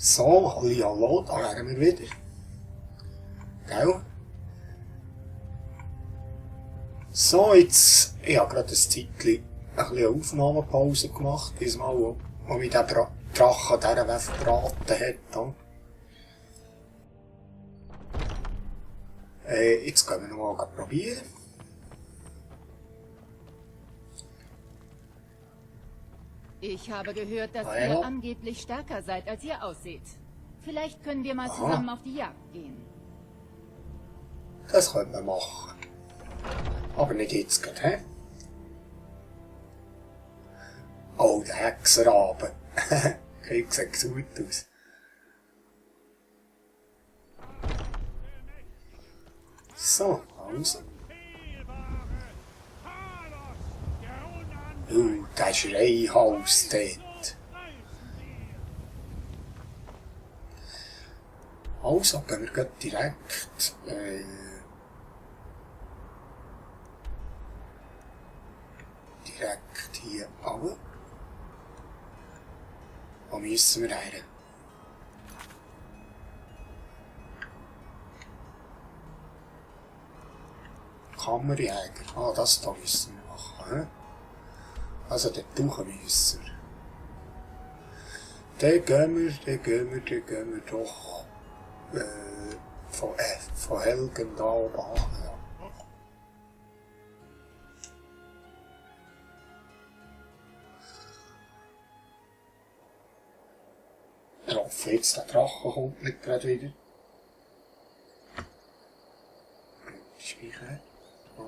So, hallo, da wären wir wieder. Gell? So, jetzt, ich habe gerade ein Zeitchen ein bisschen Aufnahmepause gemacht, diesmal, wo mich der Drache dieser Weg verbraten hat. Jetzt gehen wir noch mal probieren. Ich habe gehört, dass ihr angeblich stärker seid, als ihr aussieht. Vielleicht können wir mal zusammen auf die Jagd gehen. Das können wir machen. Aber nicht jetzt gerade, hä? Oh, der Hexerrabe. Sieht gut aus. So, also. Der Schreihals dort. Also, gehen wir gleich direkt, direkt hier runter. Wo müssen wir her? Kammerjäger. Ah, das da müssen wir machen. He? Also dort durch müssen wir. Dann gehen wir doch von Helgen da oben an. Ja. Ich hoffe jetzt, der Drache kommt nicht gerade wieder. Speichern. Ja.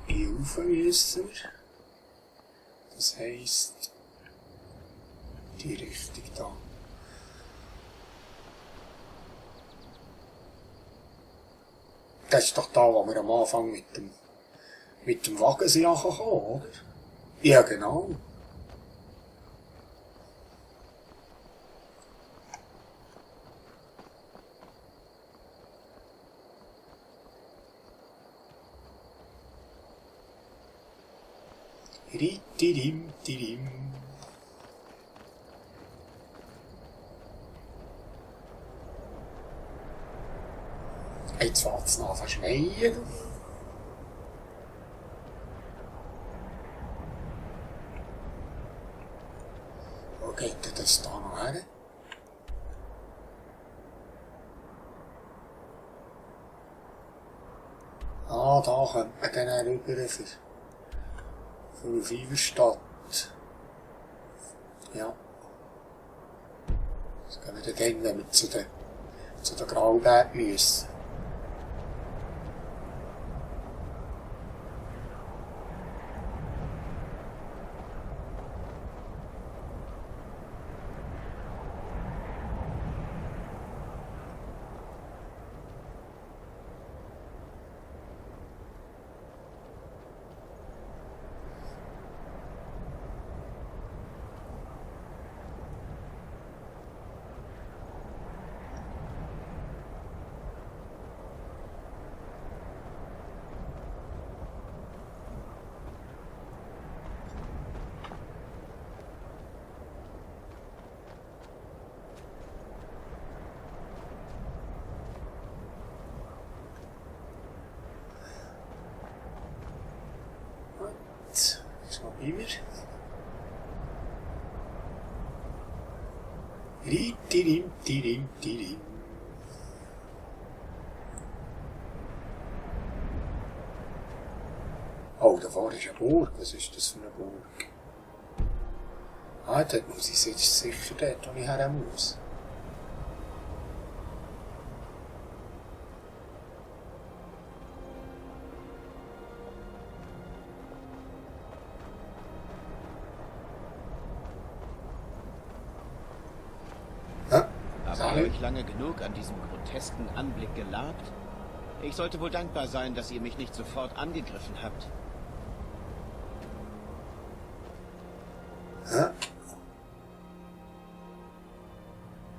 Hier rauf müssen wir. Das heisst, die Richtung da. Das ist doch da, wo wir am Anfang mit dem Wagen sind angekommen, oder? Ja, genau. Tidim. Jetzt fängt es an zu schneien. Wo geht denn das da noch her? Ah, da kommt man dann rüber für Weisslauf. Ja. Das gehen wir dann, wenn wir zu den Grauberg müssen. So immer. Tidim. Oh, da vorne ist eine Burg. Was ist das für eine Burg? Ah, dort muss ich jetzt sicher dort, wo ich her muss. Habt ihr euch lange genug an diesem grotesken Anblick gelabt? Ich sollte wohl dankbar sein, dass ihr mich nicht sofort angegriffen habt.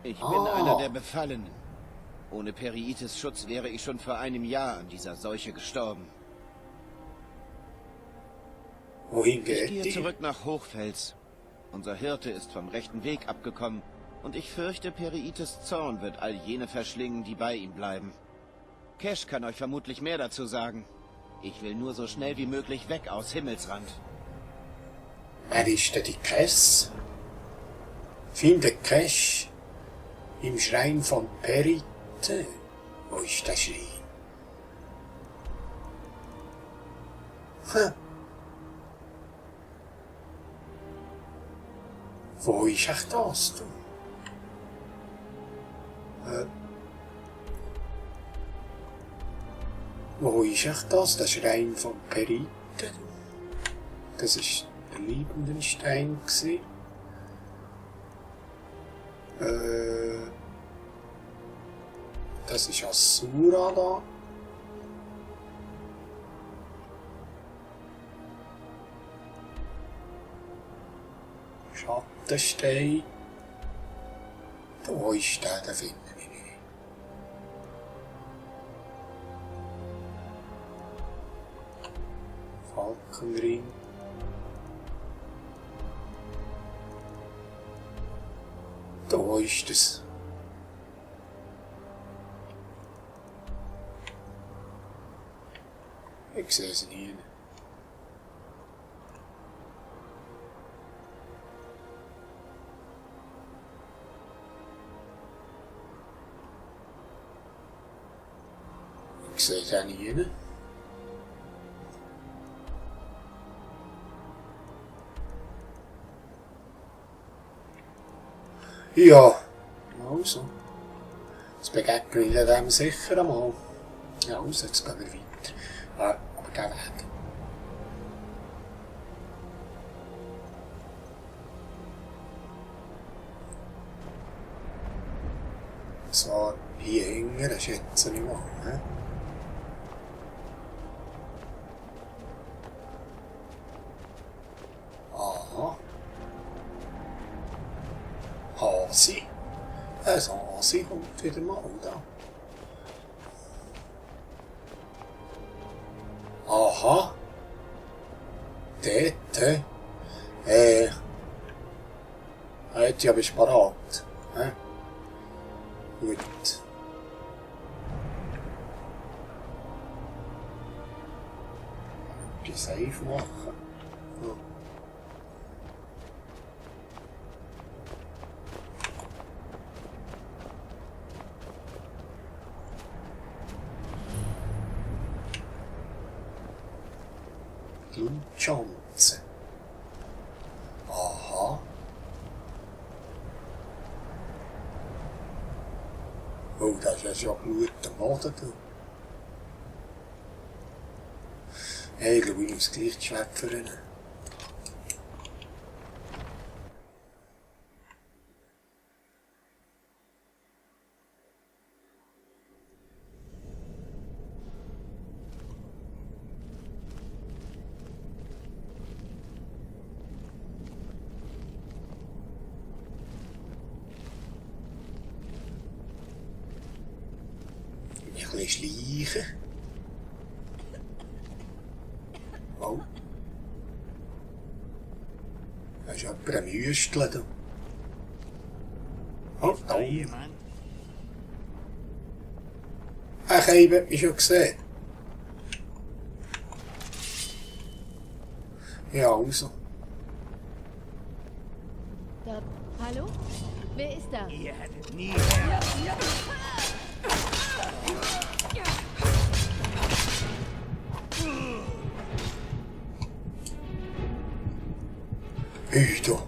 Ich bin einer der Befallenen. Ohne Periites Schutz wäre ich schon vor einem Jahr an dieser Seuche gestorben. Wohin Ich geht gehe die? zurück nach Hochfels. Unser Hirte ist vom rechten Weg abgekommen und ich fürchte, Periites Zorn wird all jene verschlingen, die bei ihm bleiben. Cash kann euch vermutlich mehr dazu sagen. Ich will nur so schnell wie möglich weg aus Himmelsrand. Wer ist denn die Cass? Finde Cash im Schrein von Perite. Wo ist der Schrein? Hm. Wo ist echt das, du? Wo ist echt das, der Schrein von Perite? Das ist der Liebendenstein gsi. Das ist Asura da. Schattenstein. Wo ist der? Den finde ich nicht. Falkenring. Da ist es. Ich sehe es nie. Ich sehe es auch nie. Ja, also. Jetzt begegnen wir dem sicher einmal. Ja, also, jetzt gehen wir weiter. Aber der Weg. So, hier hinten, schätze ich mal. Ne? Aha. Hasi. Ein Hasi kommt wieder mal da. Aha. Dort. Heute bist du parat. Gut. Die Safe machen. Ja. Blutschanze. Aha. Oh, das ist ja Blut am Boden. Hey, ich glaube, ich muss gleich das Schwert verrennen. Ein bisschen schleichen. Oh. Da ist jemand am Hüsteln. Oh, da jemand. Ach, ich habe mich schon gesehen. Ja, also. Da, hallo? Wer ist da? Ihr hättet nie... Wieder.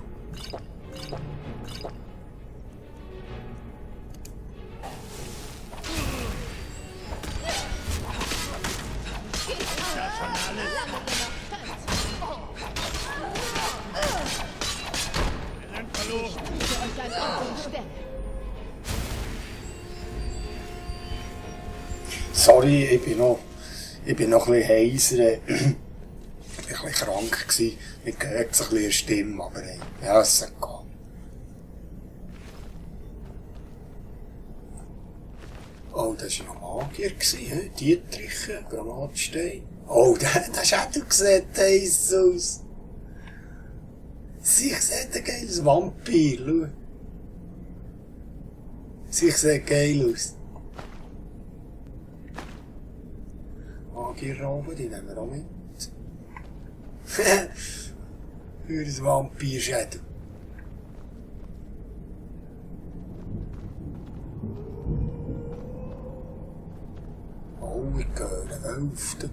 Sorry, ich bin noch ein bisschen heiser. Ich war ein bisschen krank. Mir gehört es ein bisschen Stimme, aber ja, es geht. Oh, das war noch Magier, Dietrich, Granatstein. Oh, das hast du gesehen, Jesus. sich sieht ein geiles Vampir, schau. Sich sieht geil aus. Agierraben, die nehmen wir auch mit. Für ein Vampirschädel. Oh, ich höre Wölfte.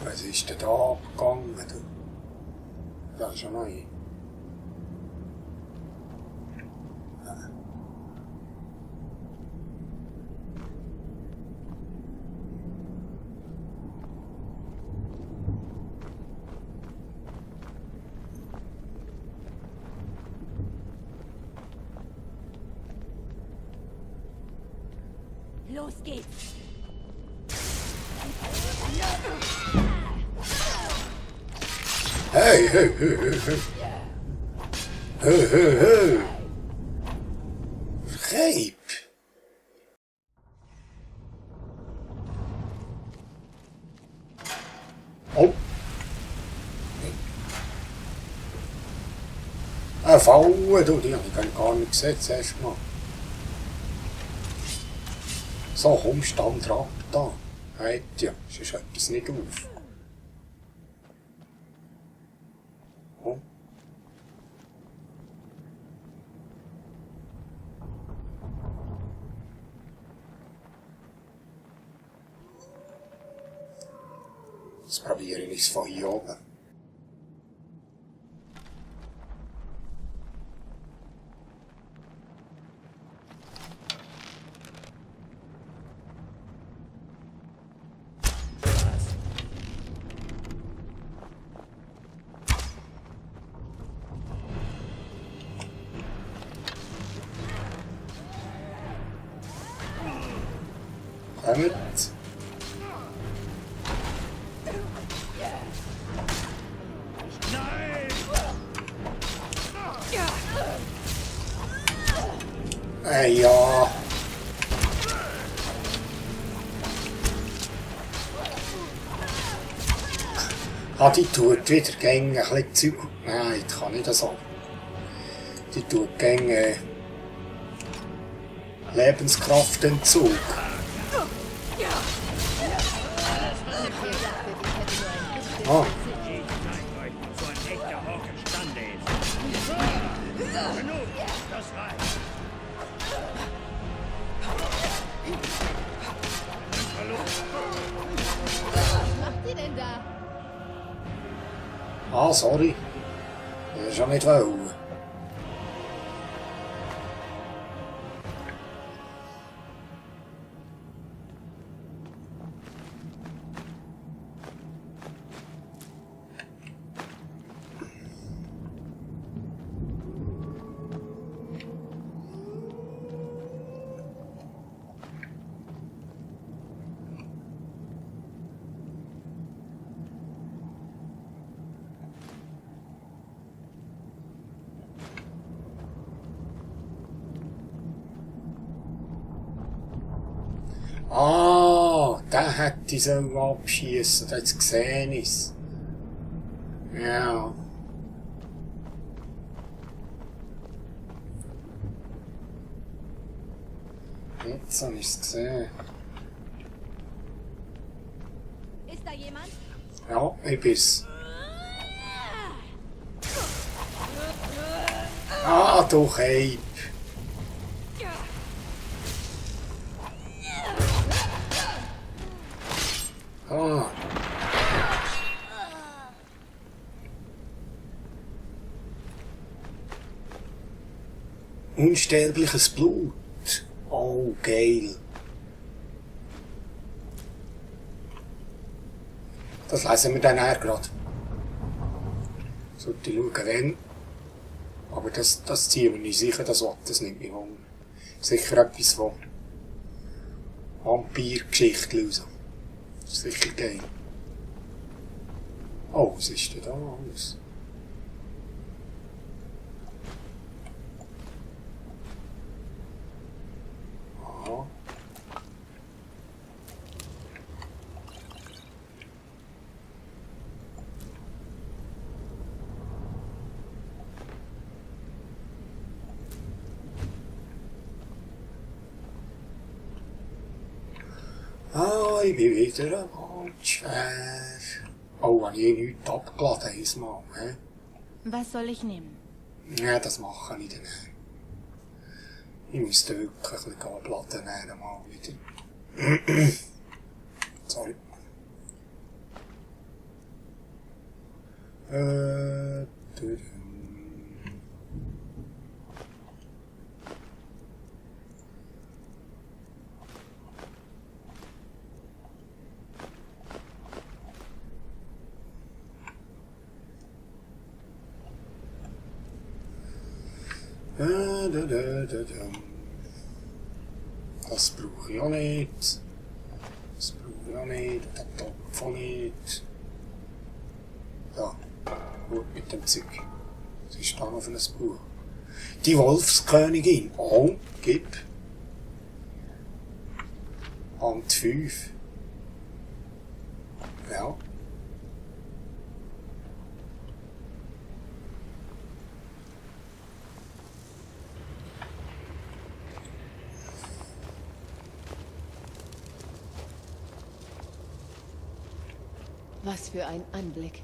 Was ist denn da abgegangen? Das ist schon neu. Los geht's! Hey, hey, hey, hey, hey. Hey, hey, hey. Vergeep. Oh. Eine Falle, du, die habe ich gar nicht gesehen, zuerst mal. So, komm, stand ab da. Halt ja, sonst hört es nicht auf. Oh. Jetzt probiere ich es von hier oben. Kommt. Ja. Ah, die tut wieder gegen ein bisschen Zeug. Nein, ich kann nicht so. Die tut gegen Lebenskraftentzug. Ah. Ah, sorry. Das ist ja nicht wollen. Ah, der hätte ich so abschießen, da jetzt gesehen ist. Ja. Jetzt habe ich es gesehen. Ist da jemand? Ja, ich bin's. Ah, du Keib. Ah. Unsterbliches Blut. Oh, geil. Das lesen wir dann gerade. Sollte ich schauen, wenn. Aber das ziehen wir nicht sicher, das nimmt mich an. Sicher etwas von Vampir-Geschichte raus. Sicher geil. Oh, was ist denn da alles? Aha. Ah, ich bin wieder am schwer. Oh, habe ich nichts abgeladen, einmal, he? Was soll ich nehmen? Ja, das mache ich dann. Ich muss da wirklich ein bisschen abladen, mal wieder. Sorry. Das brauche ich auch nicht. Das brauche ich auch nicht. Den Topf auch nicht. Ja, gut mit dem Zeug. Was ist da noch für ein Buch? Die Wolfskönigin. Oh, gib. Band 5. Ja. Was für ein Anblick.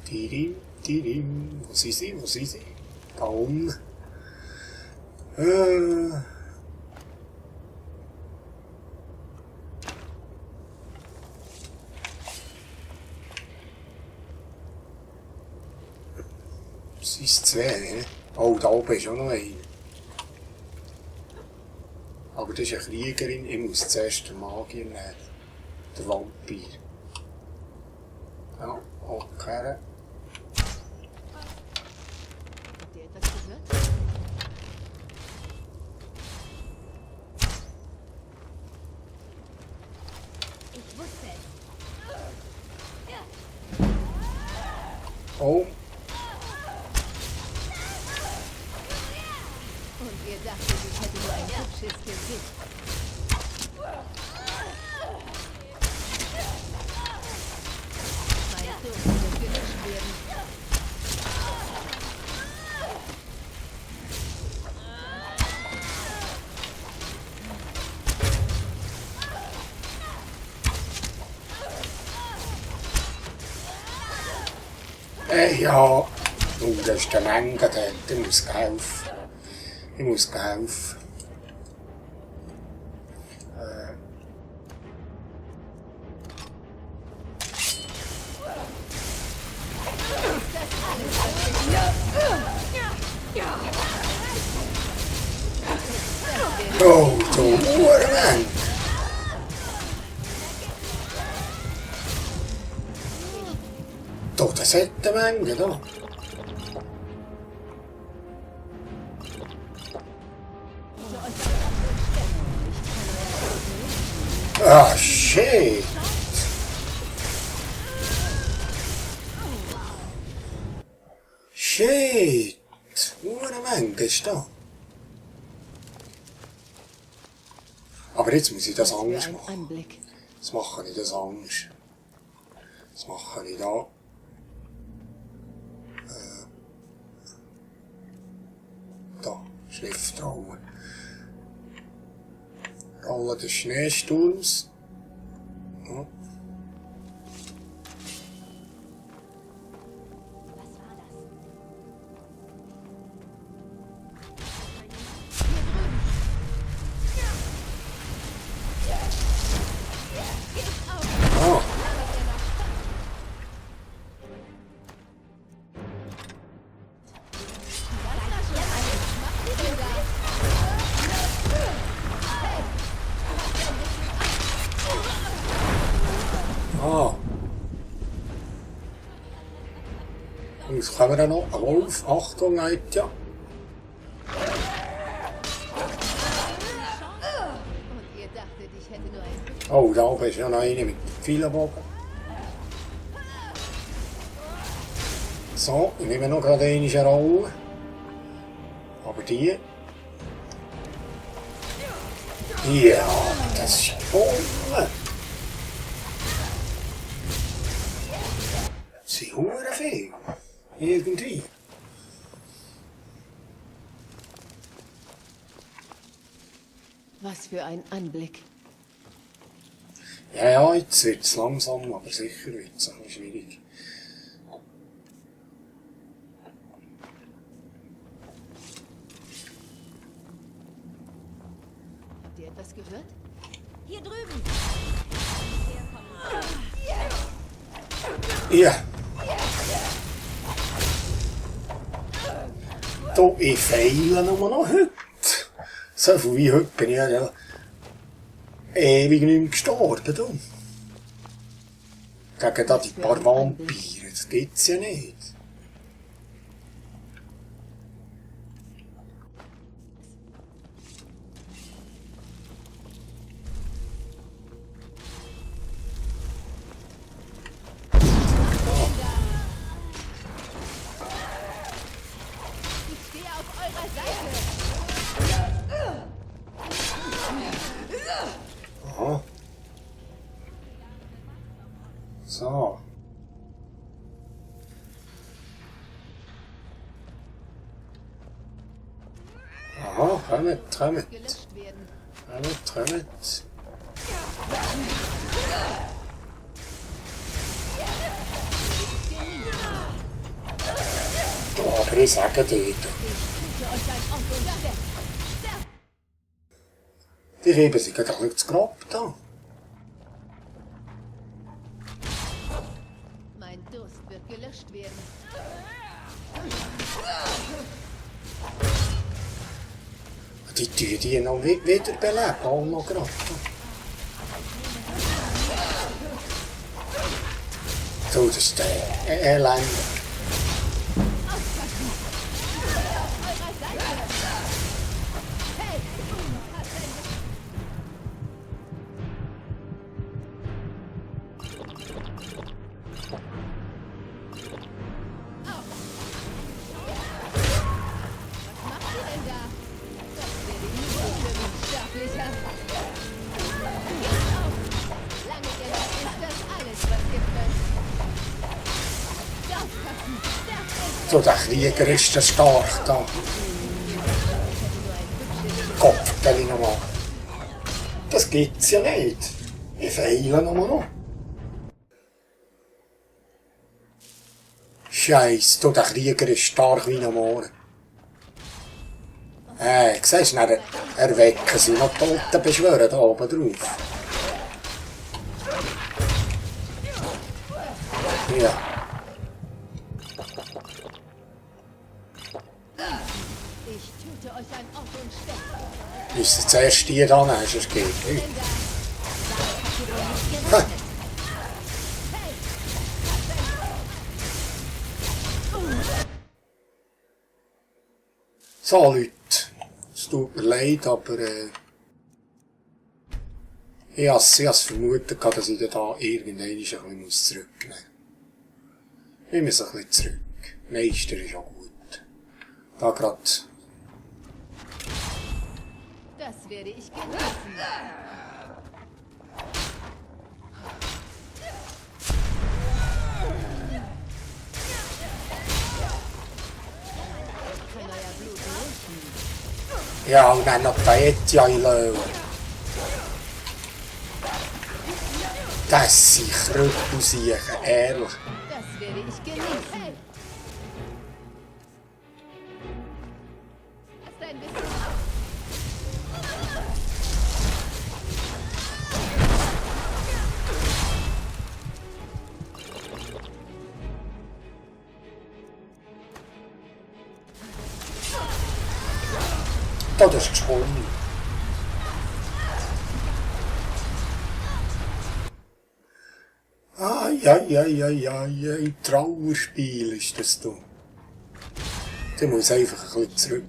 Tidim, tidim. Wo sind sie? Wo sind sie? Kaum. Es sind zwei, ne? Oh, da oben ist auch noch ein. Aber das ist eine Kriegerin, ich muss zuerst den Magier nehmen. Der Vampir. Ja, okay. Habt ihr etwas gehört? Ich wusste es. Oh. Und ihr dachtet, ich hätte nur ein hübsches Gesicht. Mein Durst wird gelöscht werden. Ja. Oh, da ist der Menge dort, ich muss helfen. Ich muss helfen. Oh, du Uhrenmann! Doch, das hat eine Menge, da. Ah, shit! Shit! Eine Menge ist da. Aber jetzt muss ich das anders machen. Jetzt mache ich das anders. Jetzt mache ich da. Da, Schriftrolle. Rolle des Schneesturms. Ja. Jetzt kommen wir dann noch. Wolf, Achtung, Leute. Oh, da oben ist ja noch eine mit vielen Bogen. So, ich nehme noch gerade eine Rolle. Aber die... Ja, das ist voll. Das sind hure viel. Irgendwie. Was für ein Anblick. Ja, ja, jetzt wird es langsam, aber sicher wird es ein bisschen schwierig. Habt ihr etwas gehört? Hier drüben. Ja. Da, ich feile nur noch heute. So viel wie heute bin ich ja ewig nicht mehr gestorben. Du. Gegen da die paar Vampire, das gibt's ja nicht. Aha. So. Aha, kommt. Gelöscht werden. Kommt. Oh, aber ich sage dir. Die Reben sind gerade ein bisschen zu grob da. Mein Durst wird gelöscht werden. Die tun die noch wiederbeleben, auch noch gerade. So, das ist der Elend. So, der Krieger ist der stark da. Kopf, stell ich nochmal. Das gibt's ja nicht. Ich feile nochmal noch. Scheiße, du, der Krieger ist stark wie am Morgen. Siehst du, erwecken sie noch Toten beschwören da oben drauf. Ja. Müssen zuerst die da nehmen, sonst geht nicht. So Leute, es tut mir leid, aber ich habe es vermutet, dass ich da irgendwann ein bisschen zurücknehmen muss. Ich muss ein bisschen zurück. Meister ist auch gut. Da gerade. Das werde ich genießen. Ja, und dann noch geile. Das sind Krüppelsiechen, ehrlich. Das werde ich genießen. Hast ein bisschen das ist gesponnen. Ein Trauerspiel ist das da. Der muss einfach ein bisschen zurück.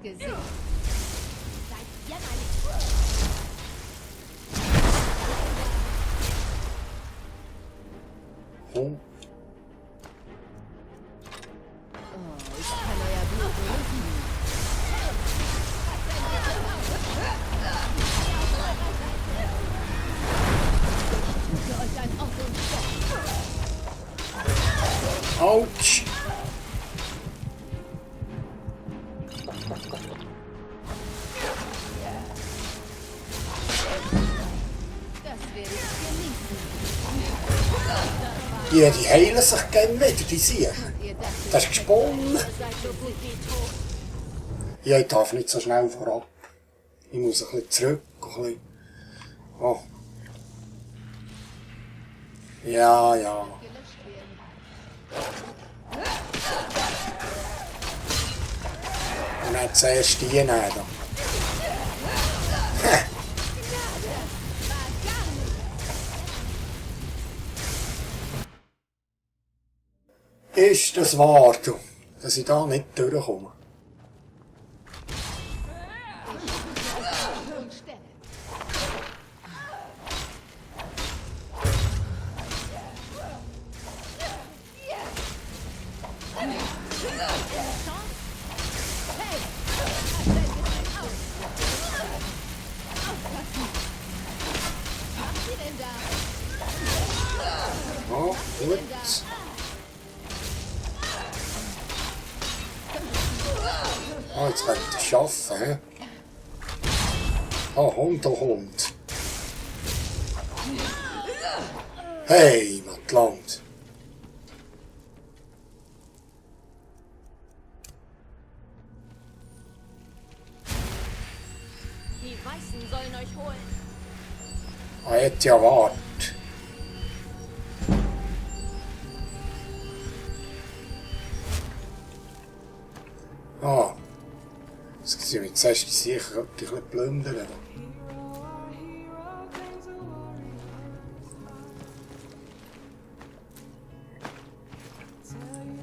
Gesicht. Oh. Ich kann euer Blut lesen. Für euch ein Ort und Stopp. Autsch! Das werde ich genießen. Ja, die heilen sich gerne wieder, die Siechen. Ihr dachtet, Das ist gesponnen. ihr seid so gut wie tot. Ja, ich darf nicht so schnell vorab. Ich muss ein bisschen zurück. Ein bisschen. Oh. Ja, ja. Gelöscht werden. Und dann zuerst die nehmen. Ist das wahr, du, dass ich da nicht durchkomme? Und Stelle. Ja, gut. Ah, jetzt könnte ich es schaffen, hä? Oh, Hund. Hey, Mattland. Die Weißen sollen euch holen. Ah, hätte ja wart. Ah. Jetzt sind wir zuerst sicher ein bisschen plündern.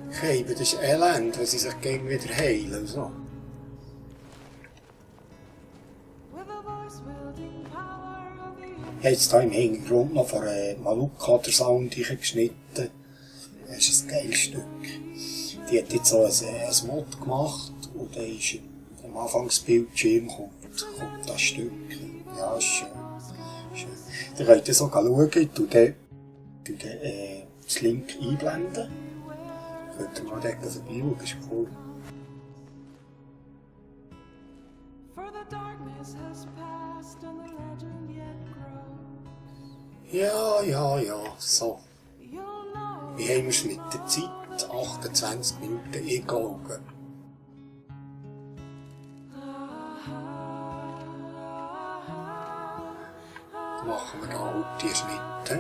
Okay, das ist elend, wenn sie sich gegen wieder heilen und so. Ich habe jetzt hier im Hintergrund noch von Maluka der Sound geschnitten. Das ist ein geiles Stück. Die hat jetzt so ein Mod gemacht und dann ist am Anfangsbildschirm kommt das Stück. Ja, ist schön. Ihr könnt das auch schauen, ich tue das Link einblenden. Könnt ihr mal dort vorbeischauen, das ist cool. Ja, so. Wie haben wir es mit der Zeit? 28 Minuten eingegangen. Dann machen wir da auch die Schnitte.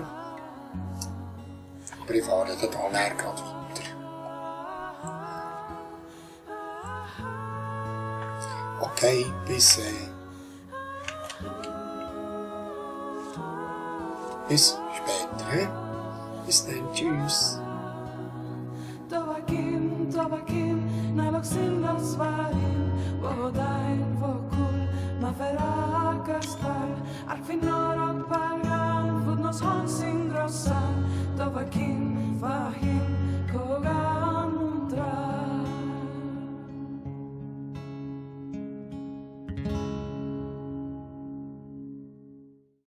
Aber ich fahre dann hier näher gerade weiter. Okay, bis später. He? Bis dann, tschüss. نالك سنة صغيرين وهداين وكل ما فراك أستار عارفين نارك برغان فود ناس هانسين grossan. Da var king